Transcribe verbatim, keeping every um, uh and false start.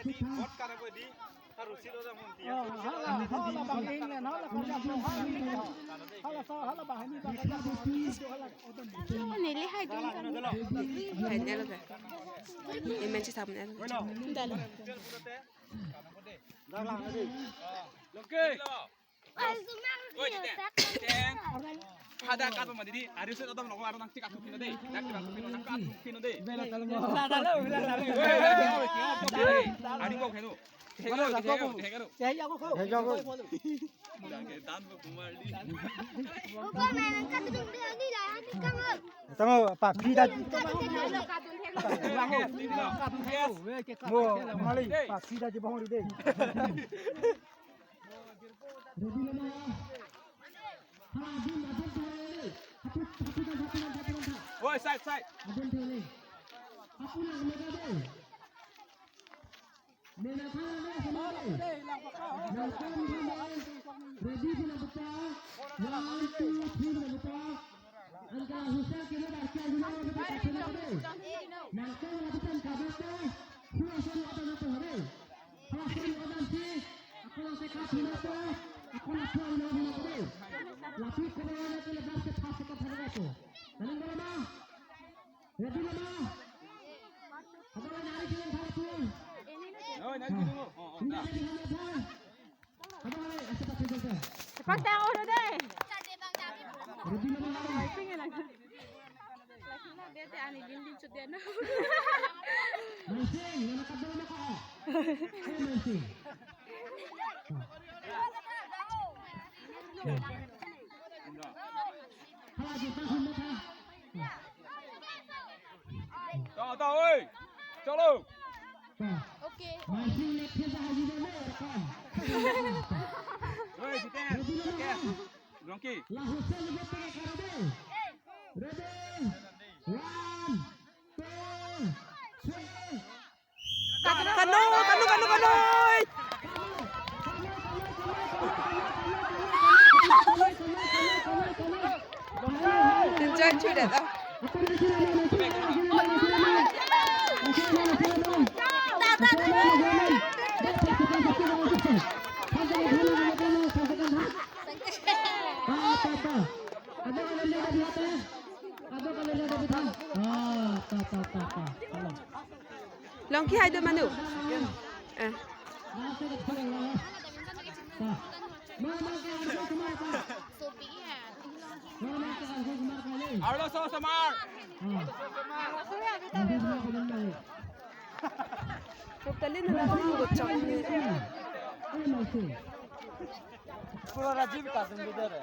Vodka na ko di. Haru silo da mun dia. Oh, hala, hala bang England, hala Punjab, hala India, hala sa, hala bahani bang. Neli hai dun kan. Hai nelo da. Imen si sam nelo. Dalo. Oke. Oi, Jiten. Jiten. Pada kat ma didi, ari se adam logo aro nang tik atu pino de. Nang tik atu pino, nang atu pino de. Bela talo. Bela talo, bela talo. Oi, oi, oi, oi, oi. Ari ko kheno. Thenglo, thenglo, thenglo. Thenglo ko. Thenglo ko. Jangan dan ko kumar di. Opa, main angkat duduk dia ni lah, nanti kamu. Tamo, pakri da. Angkat duduk dia ni. Yes. Mo, mali, pakri da jebong di de. Oi, side, side. Ready, puna buta. One, two, three, puna buta. Angka Hussein kini bar kya guna, puna buta, puna buta. Nangkong lapisan kabel ta. Hua sen lapisan tu hari. Hua sen lapisan si. Ako lang sekat puna buta. Ako lang puna buta, puna buta. Lapi kena na kena bar se phas sekat hari tu. Aning bola ma. Ready na ma? Abang nari kena thara tu. Oh, nari dulu. Oh, oh, ini dah. Lagi hanya apa? Cepat tang, oh, deh. Rubi na mana? Lighting ya lagi. Lighting na dia teh ani din din cut dia na. Masing, mana kabel na ka? Eh, masing. Hala, kita semua ta. Ta, ta, oi. Chalo. Okay. Masing na phesa haji na mo kan. Oi, Jiten. Jiten. Rongki. Ready? One, two, three. Kano, kano, kano, kano. Enjoy to that. Longki hai do manu. Eh. Arlo so samar. Totally na lang ko chong ni. Pura Rajiv ka sundar.